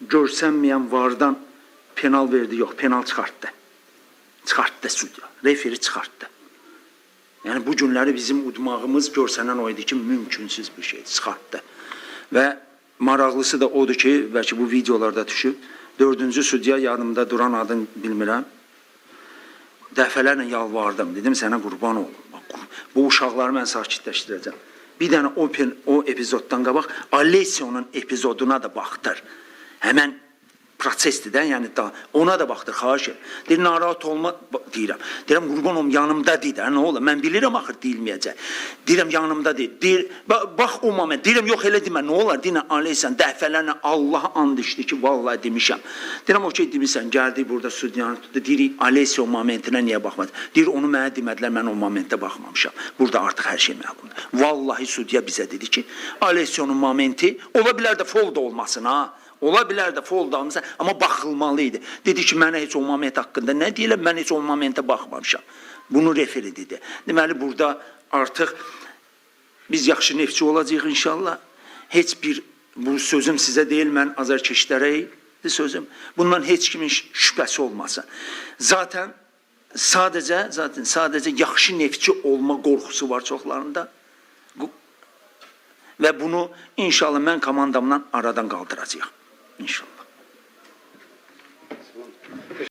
Görsənməyən VAR-dan penal verdi, yox, penal çıxartdı. Çıxartdı sudya. Referi çıxartdı. Yəni bu günləri bizim udmağımız görsənən o idi ki, mümkünsüz bir şeydir, çıxartdı. Və maraqlısı da odur ki, bəlkə bu videolarda düşüb, dördüncü sudya, yanımda duran, adını bilmirəm. Dəfələrlə yalvardım. Dedim sənə qurban olum. Bax, bu uşaqları mən sakitləşdirəcəm. Bir dənə o epizoddan qabaq Alessio'nun epizoduna da baxdır. Həmən prosesdir də, yəni da ona da baxdır, xahiş edirəm. Deyir narahat olma deyirəm. Deyirəm qurban olum, yanımda deyir də, nə olar? Mən bilirəm axır deyilməyəcək. Deyirəm yanımda deyir. Deyir bax o moment. Deyirəm yox, elə demə, nə olar? Deyirəm Aleysən dəfələrlə Allah and içdi ki, vallahi demişəm. Deyirəm okey, demisən, gəldik burada sudyanı tutdu. Deyirik Alessio momentinə niyə baxmadın? Deyir onu mənə demədilər, mən o momentə baxmamışam. Burada artıq hər şey məlumdur. Vallahi sudya bizə dedi ki, Alessio'nun momenti ola bilər də fol da olmasın ha. Ola bilər də fol da olmasın, amma baxılmalı idi. Dedi ki, mənə heç o moment haqqında nə deyirlər, mən heç o momentə baxmamışam. Bunu referi dedi. Deməli burada artıq biz yaxşı Neftçi olacağıq inşallah. Heç bir bu sözüm sizə deyil, mən azarkeşlərə sözüm. Bundan heç kimin şübhəsi olmasın. Zaten sadəcə zaten sadəcə yaxşı Neftçi olma qorxusu var çoxlarında. Və bunu inşallah mən komandamla aradan qaldıracağıq. İnşallah.